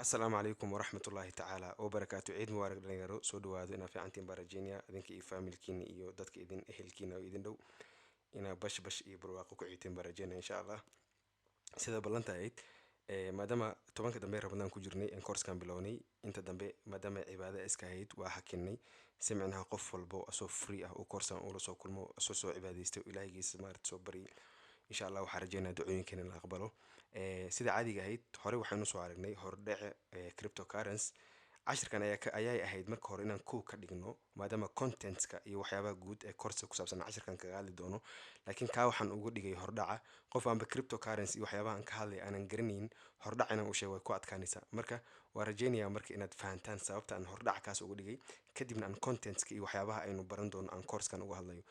Asalaamu calaykum waraxmatullaahi tacaala wabarakaatu. Ciid mubaarak, dhalinyaro. Soo dhawaado. Inaa fiicantiin baan rajeynaya, idinka iyo faamilkiina iyo dadka idin ehelkiina oo idin dhow. Inaa bash bash iyo barwaaqo ku ciiteen baan rajeynaya, insha Allah. Sida ballanta ahayd, maadaama 10-ka dambe Ramadaan ku jirnay in koorskan bilownay, inta dambe maadaama cibaado iska ahayd waa hakinay, si micnaha qof walbo asoo free ah uu koorsan ula soo kulmo, asoo soo cibaadaystay oo ilaahigiisa maarata soo baryay. Insha Allah waxaan rajeynaya ducooyinkeena in la aqbalo. Sida caadiga ahayd, horey waxaynu soo aragnay hordhace cryptocurrency. Cashirkan ayaa ayay ahayd marka hore inaan kow ka dhigno, maadaama contentska iyo waxyaabaha guud ee course ku saabsan cashirkan kaga hadli doono. Laakiin kaa waxaan uga dhigay hordhaca. Qof aanba cryptocurrency iyo waxyaabaha aan ka hadlay aanan garanayn, hordhac inaan u sheego way ku adkaanaysaa. Marka waa rajeynayaa marka inaad fahantaan sababta aan hordhaca kaas uga dhigay, kadibna aan contentska iyo waxyaabaha aynu baran doono aan coursekan uga hadlayo.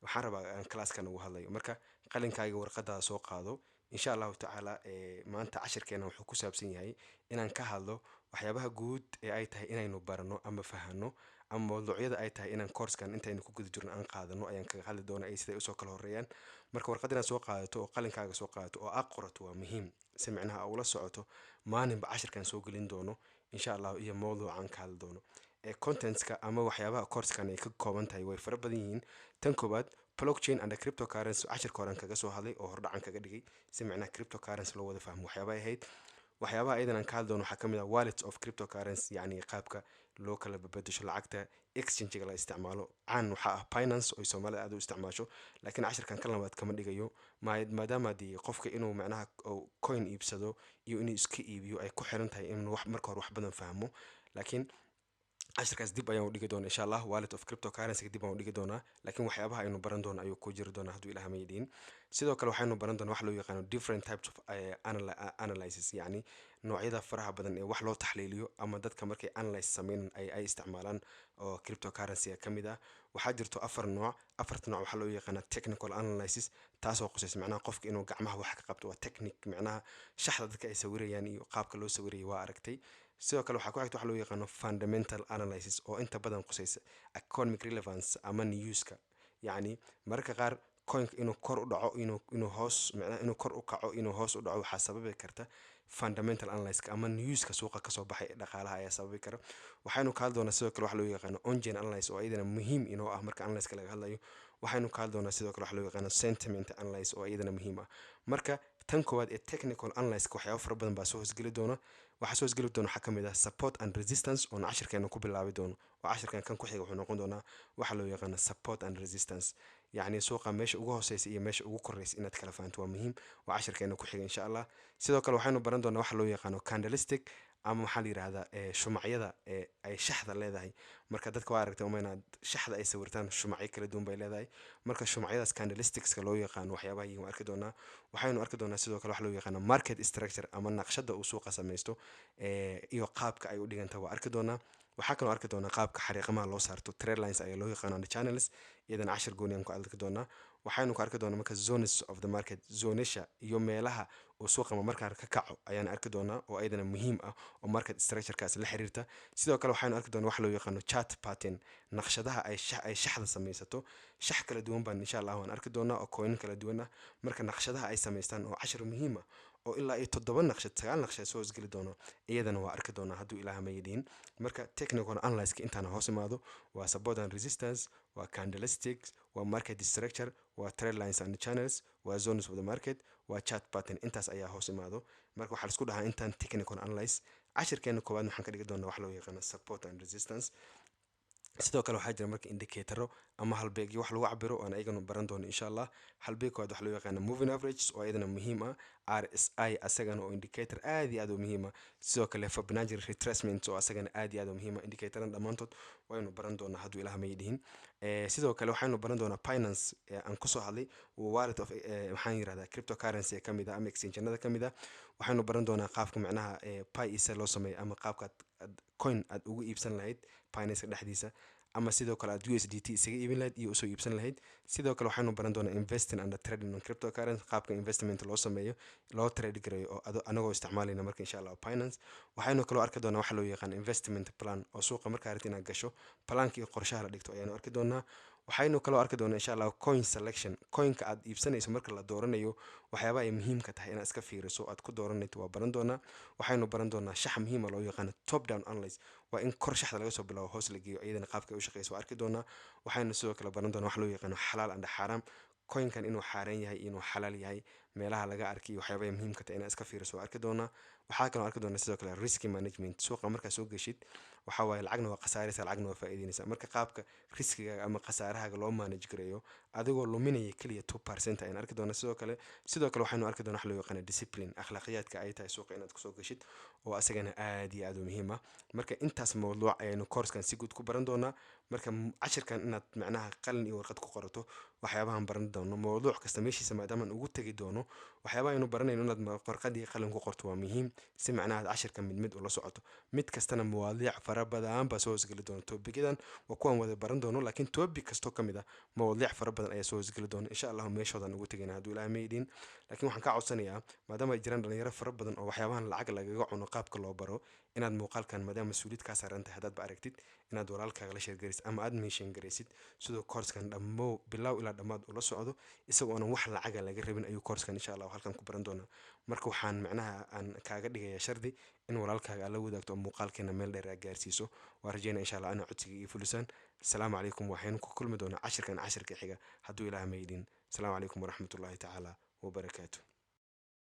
Waxaan rabaa aan classkan uga hadlayo. Marka qalinkaaga, warqadaada soo qaado, insha Allahu tacaala. Maanta cashirkeena wuxuu ku saabsan yahay inaan ka hadlo waxyaabaha guud ee ay tahay inaynu barano ama fahano, ama mawduucyada ay tahay inaan koorskan intaynu ku guda jirno aan qaadano ayaan kaga hadli doona ay siday usoo kala horeeyaan. Marka warqad inaad soo qaadato oo qalinkaaga soo qaadato oo aad qorato waa muhiim, si micnaha aa ula socoto maalinba cashirkan soo gelin doono, insha Allah, iyo mawduucan ka hadli doono. Contentska ama waxyaabaha koorskan ay ka kooban tahay way fara badan yihiin. Tan koowaad, blockchain and cryptocurrency, cashirka horan kaga soo hadlay oo hordhacan kaga dhigay, si micnaha cryptocurrency loo wada fahmo waxyaabaha ahayd. Waxyaabaha ayadan aan ka hadli doono waxaa kamid ah wallets of cryptocurrency, yacni qaabka loo kala bedesho lacagta, exchange-ga la isticmaalo. Caan waxaa ah Binance oo Soomaalida aad u isticmaasho, laakiin cashirkan kan labaad kama dhigayo, maadaama dee qofka inuu macnaha coin iibsado iyo inuu iska iibiyo ay ku xiran tahay inuu wax marka hore wax badan fahmo. Laakiin cashirkaas dib ayaan u dhigi doonaa, insha Allah. Wallet of cryptocurrency dib aan u dhigi doonaa, laakiin waxyaabaha aynu baran doono ayuu ku jiri doonaa, hadduu Ilaah maydiin. Sidoo kale waxaynu baran doonaa wax loo yaqaano different types of analysis, yacni noocyada faraha badan ee wax loo taxliiliyo ama dadka markay analyze sameyn ay isticmaalaan oo cryptocurrency ka mid ah. Waxaa jirto afar nooc. Afarta nooc waxaa loo yaqaanaa technical analysis, taasoo qusaysa macnaha qofka inuu gacmaha wax ka qabto. Waa technique, macnaha shaxda dadka ay sawirayaan iyo qaabka loo sawirayay waa aragtay. Sidoo kale waxaa ku xigta waxa loo yaqaano fundamental analysis, oo inta badan qusaysa economic relevance ama newska, yacni mararka qaar coinka inuu kor u dhaco, inuu hoos, macnaha inuu kor u kaco, inuu hoos u dhaco, waxaa sababi karta fundamental analysis ama newska suuqa kasoo baxay ee dhaqaalaha ayaa sababi kara. Waxaynu ka hadli doonaa sidoo kale waxa loo yaqaano on-chain analysis, oo iyadana muhiim inoo ah marka analysis laga hadlayo. Waxaynu ka hadli doonaa sidoo kale waxa loo yaqaano sentiment analysis, oo iyadana muhiim ah. Marka tan koowaad ee technical analysis waxyaabo fara badan baa soo hoosgeli doona. Waxaa soo hoosgeli doona waxaa kamid ah support and resistance, oon cashirkeena ku bilaabi doono, oo cashirkan kan ku xiga wuxuu noqon doonaa waxa loo yaqaano support and resistance, yacni suuqa meesha ugu hooseysa iyo meesha ugu koreysa inaad kala fahanto waa muhiim. Waa cashirkeena ku xiga, insha Allah. Sidoo kale waxaynu baran doonaa waxa loo yaqaano candlestick, ama waxaa la yidhahdaa shumacyada ee ay shaxda leedahay. Marka dadka waa aragtay uma inaad shaxda ay sawirtaan, shumacyo kala duwan bay leedahay. Marka shumacyadaas candlestickska loo yaqaano waxyaabaha yihiin waan arki doonaa. Waxaynu arki doonaa sidoo kale waxa loo yaqaano market structure, ama naqshada uu suuqa samaysto iyo qaabka ay u dhiganta waa arki doonaa. Waxaa kaloo arki doonaa qaabka xariiqamaha loo saarto, trend lines ayaa loo yaqaano, channels, iyadana cashir gooni aan ku arki doonaa. Waxaynu ku arki doonaa marka zones of the market, zonesha iyo meelaha uu suuqa markaa ka kaco ayaan arki doonaa, oo iyadana muhiim ah oo market structurekaas la xiriirta. Sidoo kale waxaynu arki doonaa wax loo yaqaano chart pattern, naqshadaha ay shaxda samaysato. Shax kala duwan baan, insha Allah, waan arki doonaa oo coin kala duwan ah. Marka naqshadaha ay samaystaan oo cashir muhiim ah oo ilaa iyo toddoba naqshad, sagaal naqshad soo hosgeli doono, iyadana waa arki doonaa, hadduu Ilaah maydiin. Marka technical analysis intaana hoos imaado waa support and resistance, waa candlesticks, waa market structure, waa trend lines and channels, waa zones of the market, waa chart pattern. Intaas ayaa hoos imaado. Marka waxaa laisku dhahaa intaan technical analysis. Cashirkeena koowaad waxaan ka dhigi doonaa wax loo yaqaano support and resistance. Sidoo kale waxaa jira marka indicatoro ama halbeegyo wax lagu cabiro oon ayagana baran doono, insha Allah. Halbeeg koowaad waxaa loo yaqaana moving average, oo ayadana muhiim ah. RSI asagana oo indicator aad iyo aad u muhiim ah. Sidoo kale Fibonacci retracement oo asagana aad iyo aad u muhiim ah. Indicatoran dhammaantood waynu baran doonaa, hadduu Ilaah may dhihin. Sidoo kale waxaynu baran doonaa Binance aan kusoo hadlay, wallet of maxaan yirahdaa cryptocurrency ee kamid ah ama exchange-nada kamid ah. Waxaynu baran doonaa qaabka macnaha buy iyo sell loo sameeyo, ama qaabka aad coin aad ugu iibsan lahayd Binance dhexdiisa, ama sidoo kale aad USDT isaga iibin lahayd iyo usoo iibsan lahayd. Sidoo kale waxaynu baran doonaa investing and trading on cryptocurrency, qaabka investment loo sameeyo, loo trade gareeyo oo anagoo isticmaalayna marka, insha Allah, Binance. Waxaynu kaloo arki doonaa waxa loo yaqaan investment plan, oo suuqa markaa rabtid inaad gasho planka iyo qorshaha la dhigto ayaanu arki doonaa. Waxaynu kaloo arki doonaa, insha Allah, coin selection. Coinka aad iibsanayso marka la dooranayo, waxyaabaha ay muhiimka tahay inaad iska fiiriso aad ku dooranayto waa baran doonaa. Waxaynu baran doonaa shax muhiima loo yaqaano top down analyze, waa in kor shaxda laga soo bilaabo hoos la geeyo, iyadana qaabka ay u shaqeyso waa arki doonaa. Waxaynu sidoo kale baran doonaa wax loo yaqaano xalaal and xaaraam, coinkan inuu xaaraan yahay, inuu xalaal yahay, meelaha laga arkay iyo waxyaabaha muhiimka tahay inaad iska fiiriso waa arki doonaa. Waxaa kaloo arki doonaa sidoo kale risk management. Suuqa markaa soo geshid, waxaa waaye lacagna waa khasaaraysa, lacagna waa faa'iideynaysa. Marka qaabka riskigaaga ama khasaarahaaga loo manage gareeyo adigoo luminaya keliya 2% ayaan arki doonaa. Sidoo kale waxaynu arki doonaa wax loo yaqaano discipline, akhlaaqiyaadka ay tahay suuqa inaad kusoo geshid, oo asagana aad iyo aad u muhiim ah. Marka intaas mawduuc ayaynu koorskan si guud ku baran doonaa. Marka cashirkan inaad macnaha qalin iyo warqad ku qorato waxyaabahan baran doono, mawduuc kasta meeshiisa maadaamaan ugu tegi doono waxyaabaha aynu baranayno, inaad warqad iyo qalin ku qorto waa muhiim, si macnaha aad cashirka mid mid ula socoto. Mid kastana mawaadiic fara badan baa soo hoosgeli doona. Topicyadan waa kuwaan wada baran doono, laakiin topic kastoo ka mid ah mawaadiic fara badan ayaa soo hoosgeli doona. Insha Allahu meeshoodan ugu tegayna hadduu Ilaah maydhin. Laakiin waxaan kaa codsanayaa, maadaama ay jiraan dhalinyaro fara badan oo waxyaabahan lacag lagaga cuno qaabka loo baro, inaad muuqaalkan, maadaama mas-uuliyad kaa saaran tahay, haddaadba aragtid inaad walaalkaaga la share garaysid ama aad mention garaysid, sidoo koorskan dhammow bilow ilaa dhammaad ula socdo, isagoo oonan wax lacaga laga rabin ayuu koorskan insha Allah halkan ku baran doonaa. Marka waxaan macnaha aan kaaga dhigaya shardi in walaalkaaga aad la wadaagto oo muuqaalkeena meel dheer aad gaarsiiso. Waa rajeynaya, insha Allah, inaa codsiga ii fulisaan. Asalaamu calaykum. Waxaynu ku kulmi doonaa cashirkan cashirka xiga hadduu Ilaah maydin. Asalaamu calaykum waraxmatullaahi tacaala wabarakaatu.